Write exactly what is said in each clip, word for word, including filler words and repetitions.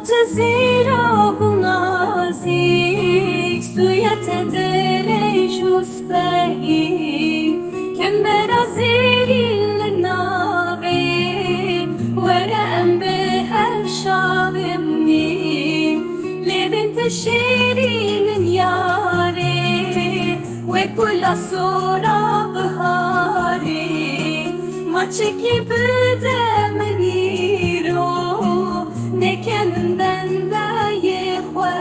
Zîrok û nazîk, sûyete dirêj û spehî, kembera zêrîn li navê, were em bi hev şa bimînin, lê bin tu şêrîn in yarê, wek gula sora biharê, maçekî bide min îro, neke min bendeyê xwe.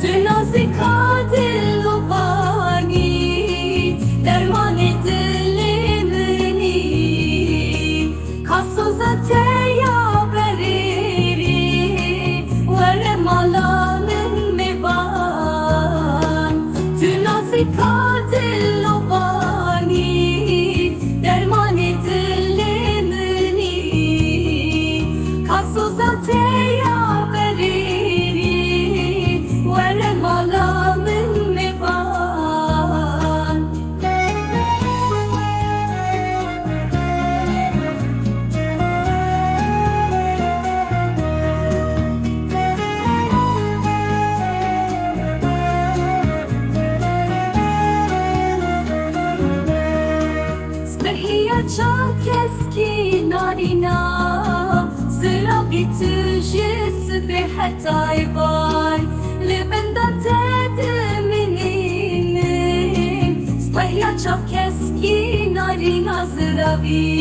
Tu nazika dilovanî, dermanê dilê min î. Ka soza te ya berêrî, were mala min mêvan. Tu nazika dilovanî, dermanê dilê min î. Ka soza te ya berêrî, were mala min mêvan. Spihiya çav keskî narîna, ziravî tu ji sibê heta êvar, li benda te dimînin. Spihiya çav keskî narîna ziravî,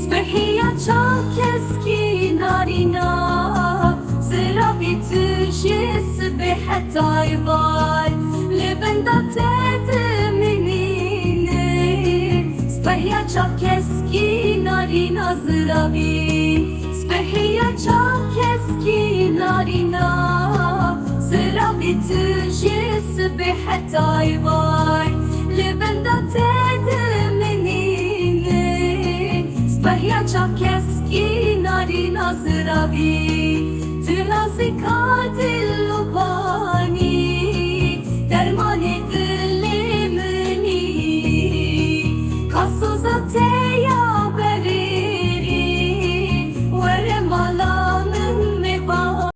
spihiya çav keskî narîna, ziravî tu ji sibê heta êvar, li benda te dimînin. Spihiya çav keskî narîna ziravî, spihiya çav keskî narîna, ziravî tu ji sibê heta êvar, li benda te dimînin. Spihiya çav keskî narîna ziravî, tu nazika dil